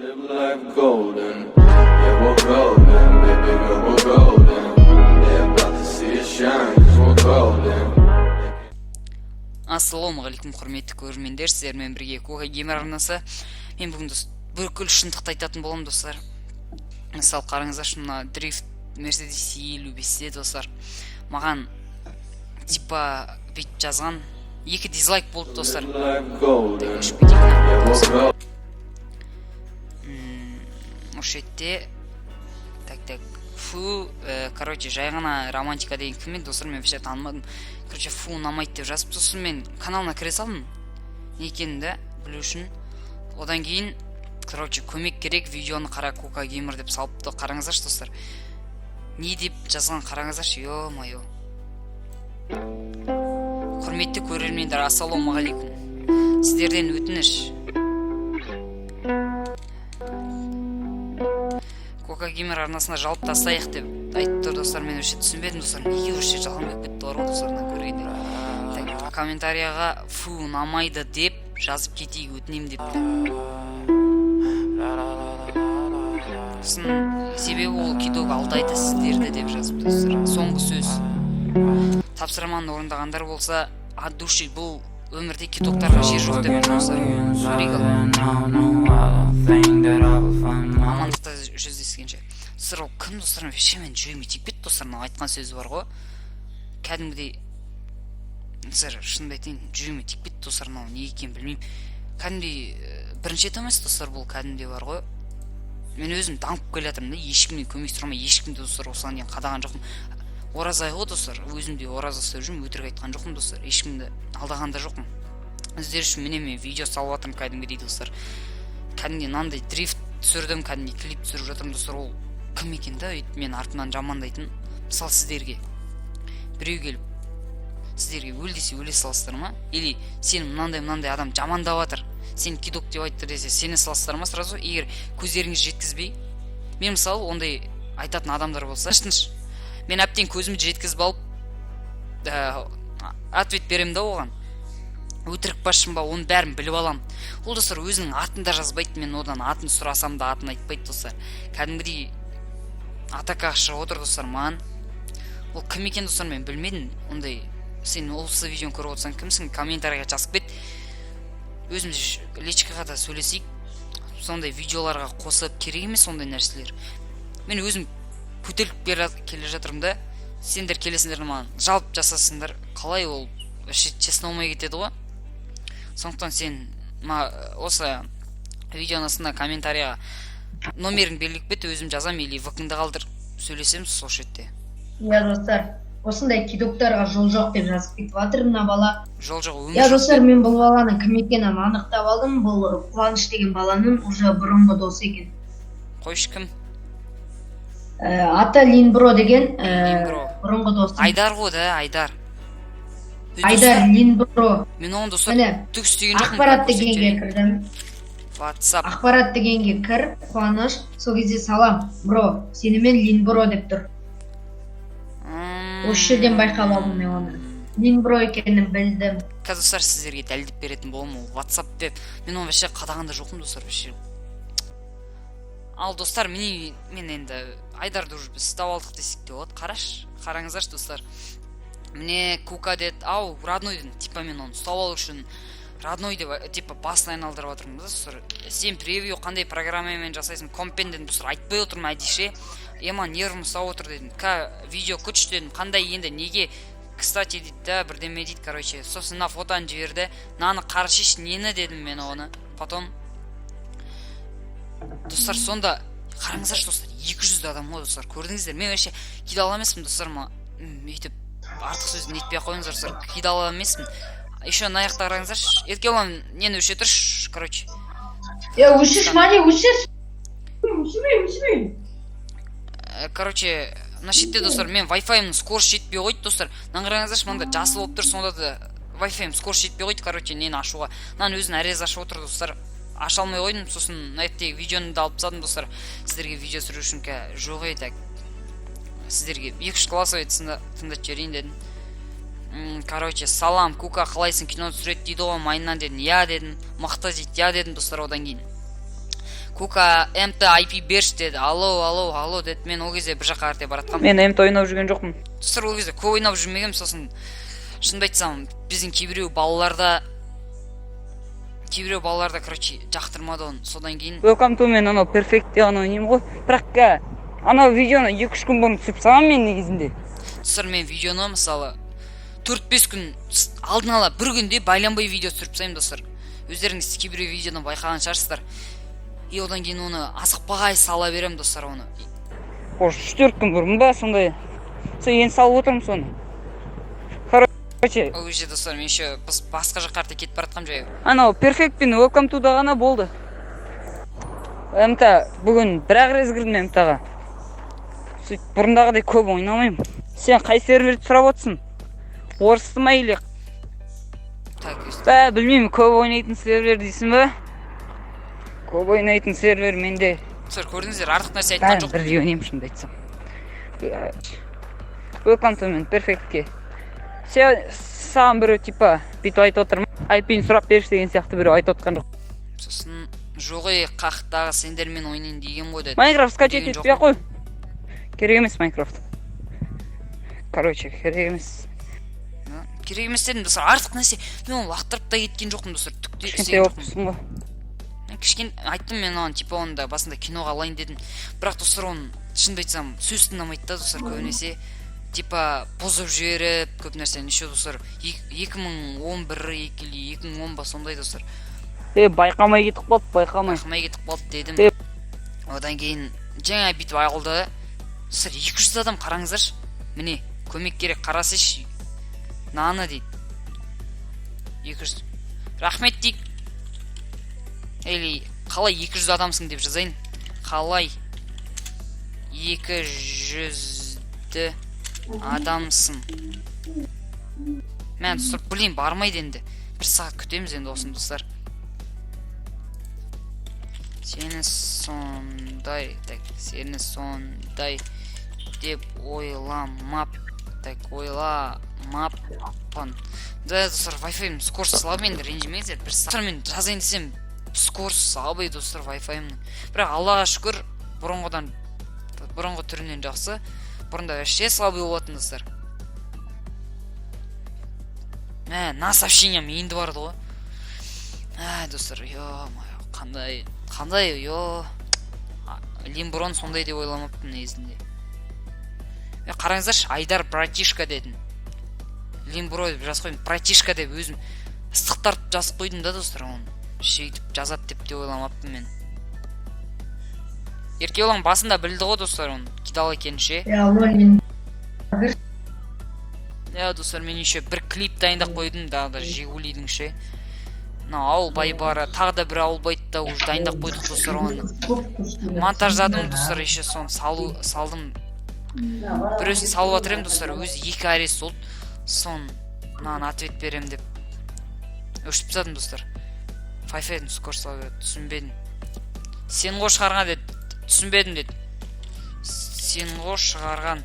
Live life golden. Yeah, we're golden. Baby girl, we're golden. They're about to see us shine, 'cause we're golden. Ассалаумағалейкум, құрметті көрермендер! Сіздермен бірге Кока Геймер арнасы. Мен бүгін, бүкіл шындықты айтатын боламын, достар. Мысалы, қараңыздаршы, мына дрифт Мерседес 55-те, достар, маған типа бүйтіп жазған, екі дизлайк болды, достар. Live life golden. Өшіп кетейік. Yeah, we're golden. Осы жерде, так, так, фу, короче, жай ғана романтика деген кім еді, достар? Мен вообще танымадым. Короче, фу, ұнамайды деп жазып, сосын мен каналына кіре салдым, не екенін да білу үшін. Одан кейін, короче, көмек керек, видеоны қара, Кока Геймер деп салыпты. Қараңыздаршы, достар, не деп жазған, қараңыздаршы. Ё-моё! Құрметті көрермендер, ассалаумағалейкум! Сіздерден өтініш, Кока Геймер арнасына жалып тастайық деп айтып тұр, достар. Мен вообще түсінбедім, достар, неге вообще жалғым келіп кетті бар ғой, достар, мына көргенде. Так, комментарияға фу, ұнамайды деп жазып кетейік, өтінемін депті. Сосын себебі ол кидок алдайды сіздерді деп жазыпты, достар. Соңғы сөз: тапсырманы орындағандар болса, от души, бұл өмірде кидоктарға жер жоқ деп, достар. Көрейік. Ал амандықта жүздескенше, достар. Ол кім, достар? Вообще мен жүрегіме тиіп кетті, достар, мынау айтқан сөзі бар ғой кәдімгідей. Достар, шынымды айтайын, жүрегіме тиіп кетті, достар. Мынау не екенін білмеймін кәдімгідей. Бірінші рет емес, достар, бұл кәдімгідей бар ғой. Мен өзім дамып келе жатырмын да, ешкімнен көмек сұрамай, ешкімді, достар, осыған дейін қадаған жоқпын. Ораза айы ғой, достар, өзім де ораза ұстап жүрмін. Өтірік айтқан жоқпын, достар, ешкімді алдаған да жоқпын. Сіздер үшін, міне, мен видео салып жатырмын кәдімгідей, достар. Кәдімгідей мынандай дрифт түсірдім, кәдімгідей клип түсіріп жатырмын, достар. Ол кім екен да өйтіп мен артымнан жамандайтын? Мысалы, сіздерге біреу келіп, сіздерге өл десе, өле саласыздар ма? Или сені мынандай мынандай адам жамандап жатыр, сен кидок деп айтты десе, сене саласыздар ма сразу, егер көздеріңіз жеткізбей? Мен, мысалы, ондай айтатын адамдар болса, тыныш, мен әбден көзімді жеткізіп алып, ответ беремін да оған. Өтірік па, шын ба, оның бәрін біліп аламын. Ол, достар, өзінің атын да жазбайды. Мен одан атын сұрасам да, атын айтпайды, достар. Кәдімгідей атакаға шығып отыр, достар, маған. Ол кім екен, достар, мен білмедім. Ондай сен осы видеоны көріп отырсаң, кімсің, комментарийға жазып кет. Өзіміз личкаға да сөйлесейік. Сондай видеоларға қосып керек емес ондай нәрселер. Мен өзім көтеріліп келе жатырмын да, сендер келесіңдер, маған жалып жасасыңдар. Қалай ол вообще честно болмай кетеді ғой. Сондықтан сен осы видеоның астына комментарийға номеріңді белгілеп кет, өзім жазамын, или ВК-ңды қалдыр, сөйлесеміз сол жерде. Иә, достар, осындай кидоктарға жол жоқ деп жазып кетіп жатыр мына бала. Жол жоқ, өмір Иә, жоқ. достар, мен бұл баланың кім екенін анықтап алдым. Бұл Қуаныш деген баланың уже бұрынғы досы екен. Қойшы, кім? Аты Линбро деген, Линбро. бұрынғы досы. Айдар ғой да, Айдар. Ей, Айдар. достар, Линбро. Мен оған, достар, Міне, түк істеген жоқпын. ақпарат Көрсетіп дегенге жіберейін. кірдім. WhatsApp. Ақпарат дегенге кір, Қуаныш, сол кезде «Салам, бро, сенімен Линбро» деп тұр. Осы жерден байқап алдым мен оны, Линбро екенін білдім. Қазір, достар, сіздерге дәлелдеп беретін боламын. Ол WhatsApp деп, мен оны вообще қадаған да жоқпын, достар, вообще. Ал, достар, міне, мен енді Айдарды уже біз ұстап алдық десек те болады. Қарашы, қараңыздаршы, достар, міне, Кука деді ау, родной дедім. Типа мен оны ұстап алу үшін родной деп, типа басын айналдырып жатырмын да, достар. Сен превью қандай программамен жасайсың, комппен дедім, достар, айтпай отырмын әдейі. Ема, нервім ұстап отыр дедім. Ка видео күтші дедім. Қандай енді, неге, кстати, дейді да, бірдеме дейді, короче. Сосын мына фотоны жіберді. Мынаны қарашиш, нені дедім мен оны. Потом, достар, сонда қараңыздаршы, достар, 200 адам ғой, достар, көрдіңіздер. Мен вообще кидал емеспін, достар. Өйтіп артық сөз нетпей ақ қойыңыздар, достар, кидал емеспін. Еще мына жақта қараңыздаршы, Еркебұлан, нені өше тұршы, короче. Е, өшірші, мане, өшір, өшірмей, өшірмей. Короче, мына шетте, достар, мен вайфайымның скорость жетпей қойды, достар. Мынаны қараңыздаршы, мында жасыл болып тұр, сонда да вайфайым скорость жетпей қойды, короче, нені ашуға. Мынаның өзін әрез ашып отыр, достар, аша алмай қойдым. Сосын мына жердегі видеоны да алып тастадым, достар, сіздерге видео түсіру үшін. Жоқ, ей, так, сіздерге екі үш голосовой тыңдатып жіберейін дедім. Короче, салам, Кука, қалайсың? Кино түсіреді дейді ғой майннан дедім. Иә дедім. Мықты дейді. Иә дедім, достар. Одан кейін Кука, МТ IP берші деді. Алло, алло, алло деді. Мен ол кезде бір жаққа қарай баратқанмын. Мен МТ ойнап жүрген жоқпын. Достар, ол кезде көп ойнап жүрмегенмін. Сосын, шынымды айтсам, біздің кейбіреу балаларда, короче, жақтырмады оны. Содан кейін Welcome to мен анау Perfect те ғана ойнаймын ғой. Бірақ анау видеоны 2-3 күн бұрын түсіріп тастағанмын мен негізінде. Достар, мен видеоны, мысалы, 4-5 күн алдын ала, бір күнде байланбай видео түсіріп тастаймын, достар. Өздеріңіз кейбіреу видеодан байқаған шығарсыздар. И одан кейін оны асықпай сала беремін, достар, оны. Уже 3-4 күн бұрын ба, сондай. Сол енді салып отырмын соны. Короче, Ол кезде, достар, мен еще біз басқа жаққа қарай кетіп бара жатқанмын жаяу. Анау Perfect пен Welcome to да ғана болды. МТ бүгін бір ақ рет кірдім МТ-ға. Сөйтіп, бұрындағыдай көп ойнамаймын. Сен қай серверді сұрап отырсың? Орысты ма или Так. Бә, білмеймін, көп ойнайтын сервер дейсің ба? Көп ойнайтын сервер менде. Достар, көрдіңіздер, артық нәрсе айтқан Бәрін жоқ. бірдей ойнаймын, шынымды айтсам. Welcome to мен Perfectке. Сен, саған біреу типа бүйтіп айтып отыр ма? IP-ні сұрап берші деген сияқты біреу айтып отқан жоқ. Сосын: «Жоқ, ей, қақтағы сендермен ойнайын деген ғой», — деді. Майнкрафт скачать Деген етпей ақ қой. Керек емес Майнкрафт. Короче, керек емес. Да, керек емес дедім, достар. Артық нәрсе мен оны лақтырып та кеткен жоқпын, достар, түк те Кішкентай істеген болып жоқпын. тұрсың ғой. Мен кішкене айттым мен оған, типа, оны да басында киноға алайын дедім. Бірақ, достар, оны, шынымды айтсам, сөз тыңдамайды да, достар, көбінесе типа бұзып жіберіп көп нәрсені. Еще, достар, 2011 или 2010 ба, сондай, достар. Е, байқамай кетіп қалды, байқамай. Байқамай кетіп қалды дедім. Е. Одан кейін жаңа бүйтіп алды, достар, 200 адам, қараңыздаршы, міне, көмек керек, қарасайшы мынаны дейді. 200 рахмет дейік или қалай 200 адамсың деп жазайын. Қалай 200-ді адамсың? Мә, достар, блин, бармайды енді. Бір сағат күтеміз енді осыны, достар. Сені сондай, так, сені сондай деп ойламап, так, ойламаппын да, достар. Вайфайым скорость слабый енді, ренжімеңіздер. Бір сағат мен жазайын десем, скорость слабый, достар, вайфайымның. Бірақ аллаға шүкір, бұрынғыдан, бұрынғы түрінен жақсы. Бұрында вообще слабый болатын, достар. Мә, мына сообщениям енді барды ғой. Ә, достар, ё-моё, қандай, қандай, ё, Лимброн сондай деп ойламаппын негізінде. Е, қараңыздаршы, Айдар братишка дедім, Лимбро деп жазып қойдым, братишка деп өзім ыстық тартып жазып қойдым да, достар. Оны сөйтіп жазады деп те ойламаппын мен. Еркебұлан басында білді ғой, достар, оны кидал екенін ше. Иә, лолин. Иә, достар, мен еще бір клип дайындап қойдым тағы да, Жигулидің ше. Мынау ауылбай бары, тағы да бір ауылбайды да уже дайындап қойдық, достар. Оны монтаждадым, достар, еще соны салу салдым, біреусін салып жатыр едім, достар. Өзі екі арест болды. Соны мынаған ответ беремін деп өшіріп тастадым, достар. Вайфайдың скорость сала береді. Түсінбедім, сен ғой шығарған деді. Түсінбедім деді, сен ғой шығарған,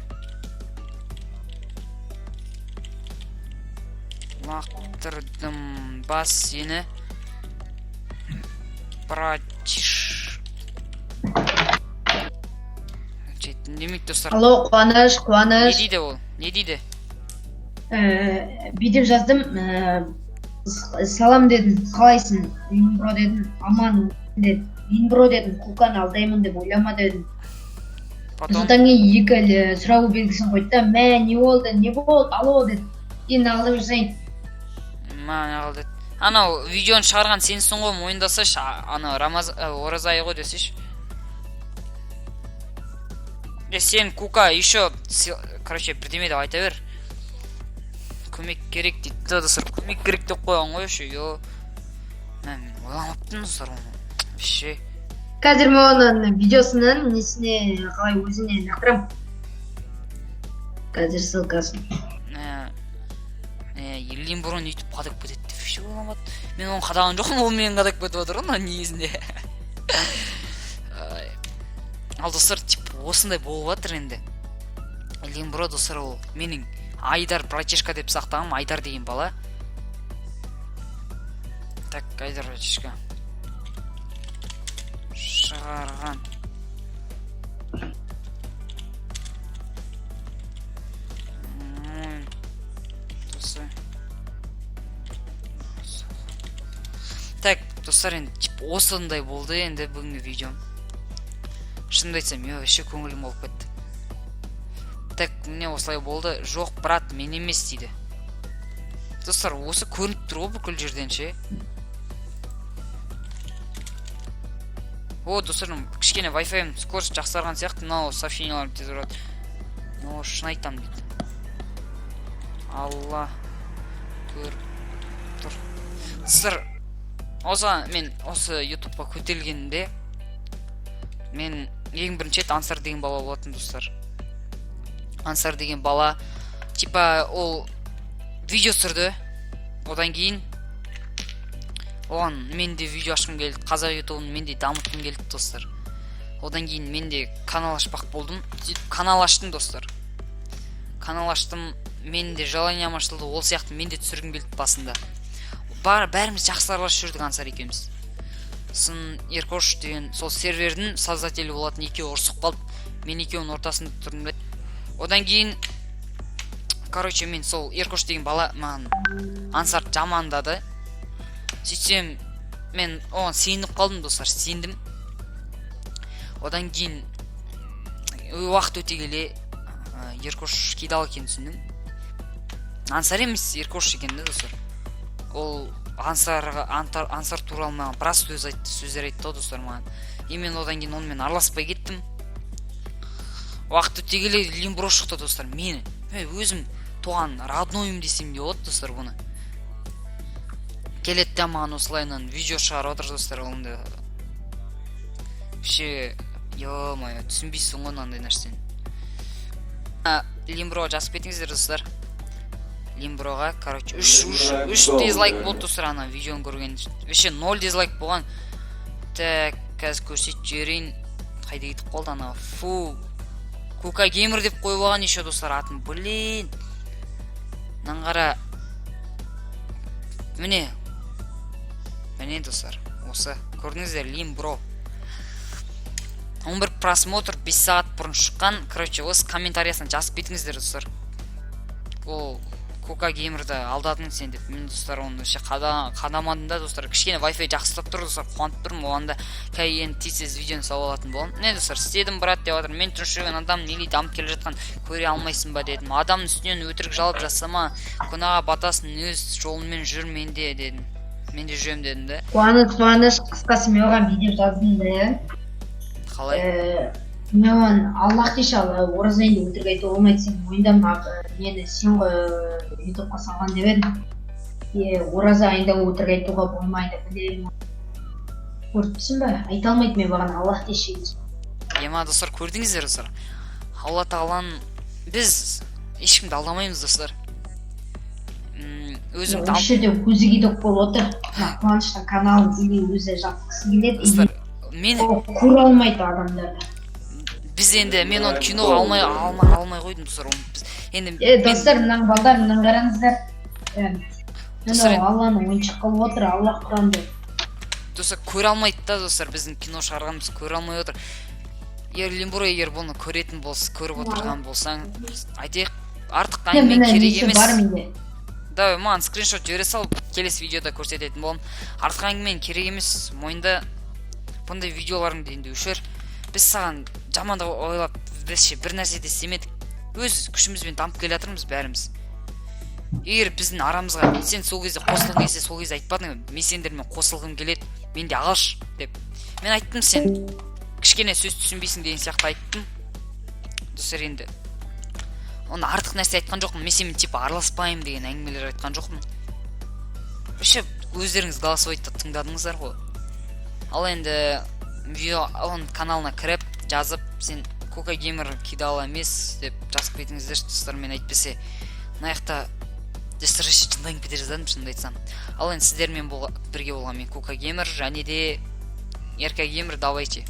лақтырдым ба сені, братиш? Үндемейді, достар. Алло, Қуаныш. Не Қуаныш. дейді ол, не дейді? Бүйтіп жаздым, салам дедім, қалайсың, Линбро дедім, аман деді. Линбро дедім, Куканы алдаймын деп ойлама дедім. Потом? Содан кейін екі сұрау белгісін қойды да, мә, не болды, не болды, алло деді. Енді алдап жасайын. Мә, не қыл деді. Анау видеоны шығарған сенсің ғой, мойындасайшы. Анау Рамаз, ораза айы ғой десейші. Е, сен, Кука, еще, короче, бірдеме деп айта бер. Көмек керек дейді да, достар, көмек керек деп қойған ғой еще. Е, мә, мен ойламаппын, достар, оны вообще. Қазір мен оның видеосының несіне, қалай, өзіне лақтырамын қазір ссылкасын. Елден бұрын өйтіп қадап кетеді деп вообще ойламадым. Мен оны қадаған жоқпын, ол мені қадап кетіп жатыр ғой мына негізінде. Ай. Ал, достар, типа, осындай болып жатыр енді. Лимбро, достар, ол менің Айдар братишка деп сақтағым, Айдар деген бала. Так, Айдар братишка. Достар, енді типа осындай болды енді бүгінгі видеом. Шынымды айтсам, мен вообще көңілім болып кетті. Так, міне, осылай болды. «Жоқ, брат, мен емес», — дейді. Достар, осы көрініп тұр ғой бүкіл жерден ше. О, достар, кішкене вайфайым скорость жақсарған сияқты. Мынау сообщенияларым тез ұрады. О, «Шын айтамын», — дейді. Алла көріп тұр. Достар, осы мен осы ютубқа көтерілгенімде, мен ең бірінші рет Ансар деген бала болатын. Достар, Ансар деген бала, типа, ол видео түсірді. Одан кейін оған мен де видео ашқым келді, қазақ ютубын мен де дамытқым келді. Достар, одан кейін мен де канал ашпақ болдым. Сөйтіп канал аштым. Достар, канал аштым, мен де желаниям ашылды, ол сияқты мен де түсіргім келді. Басында бар, бәріміз жақсы араласып жүрдік Ансар екеуміз. Сосын Еркош деген сол сервердің создателі болатын, екеуі ұрысып қалды. Мен екеуінің ортасында тұрдым да. Одан кейін, короче, мен сол Еркош деген бала маған Ансарды жамандады. Сөйтсем, мен оған сеніп қалдым. Достар, сендім. Одан кейін уақыт өте келе Еркош кидал екенін түсіндім. Ансар емес, Еркош екен да. Достар, ол Ансарға Ансар туралы маған біраз сөз айтты, сөздер айтты ғой, достар, маған. И мен одан кейін онымен араласпай кеттім. Уақыт өте келе Лимбро шықты. Достар, мені, мен өзім туған роднойым десем де болады. Достар, бұны келеді да, маған осылайынан видео шығарып отыр. Достар, ол енді вообще, ё-моё, түсінбейсің ғой мынандай нәрсені. Лимброға жазып кетіңіздер. Достар, Лимброға, короче, үш дизлайк болды. Достар, ана видеоны көрген вообще ноль дизлайк болған. Так, қазір көрсетіп жіберейін. Қайда кетіп қалды ана? Фу, Кука Геймер деп қойып алған еще, достар, атын. Блин, мынаны қара. Міне, міне, достар, осы көрдіңіздер. Лимбро, 11 просмотр, 5 сағат бұрын шыққан. Короче, осы комментариясына жазып кетіңіздер. Достар, ол Кука Геймерді алдадың сен деп. Мен, достар, оны вообще қадамадым да. Достар, кішкене вайфай жақсылап тұр. Достар, қуанып тұрмын оған да. Қазір енді тез тез видеоны салып алатын боламын. Міне, достар, «Істедім, брат», — деп жатыр. «Мен тыныш жүрген адам или дамып келе жатқан көре алмайсың ба?» — дедім. «Адамның үстінен өтірік жалып жасама, күнәға батасың, өз жолыңмен жүр». «Мен де», — дедім, «мен де жүремін», — дедім да. Қуаныш, Қуаныш, қысқасы, мен оған видео жаздым да. Қалай? Мен оған: «Аллах деші, Алла, ораза айында өтірік айтуға болмайды, сен мойындама, нені сен ғой ютубқа салған», — деп едім. Е, ораза айында өтірік айтуға болмайды, білемін. Көріп тұрсың ба, айта алмайды. Мен бағана «Аллах деші». Ема, достар, көрдіңіздер. Достар, Алла Тағаланың, біз ешкімді алдамаймыз. Достар, өзім Осы жерде көзі күйдік болып отыр. Мына Қуаныштың каналын или өзі жапқысы келеді, или Достар, мен ол көре алмайды адамдарды. Біз енді, мен оны киноға алмай қойдым. Достар, оны біз енді Е, достар, мынаның, балдар, мынаны қараңыздар. Достар, Мынау Алланы ойыншық қылып отыр, Алла, Құранды. Достар, көре алмайды да. Достар, біздің кино шығарғанымыз көре алмай отыр. Егер, Лимбро, егер бұны көретін болса, көріп отырған болсаң, айтайық, артық Міне, әңгіме міне, керек несі емес. бар менде. Давай, маған скриншот жібере сал, келесі видеода көрсететін боламын. Артық әңгімен керек емес, мойында. Бұндай видеоларыңды енді өшір. Біз саған жамандық ойлап, біз ше бір нәрсе де істемедік, өз күшімізбен дамып келе жатырмыз бәріміз. Егер біздің арамызға сен сол кезде қосылғың келсе, сол кезде айтпадың ба: «Мен сендермен қосылғым келеді, мен де алшы», — деп? Мен айттым, «Сен кішкене сөз түсінбейсің» деген сияқты айттым. Достар, енді оны артық нәрсе айтқан жоқпын. Мен сенімен типа араласпаймын деген әңгімелер айтқан жоқпын. Вообще өздеріңіз голосовойды тыңдадыңыздар ғой. Ал енді видео, оның каналына кіріп, жазып, «Сен Кока Геймер кидал емес» деп жазып кетіңіздерші. Достар, мен әйтпесе мына жақта, достар, вообще жынданып кете жаздадым, шынымды айтсам. Ал енді сіздермен бірге болған мен, Кока Геймер, және де Ерка Геймер. Давайте.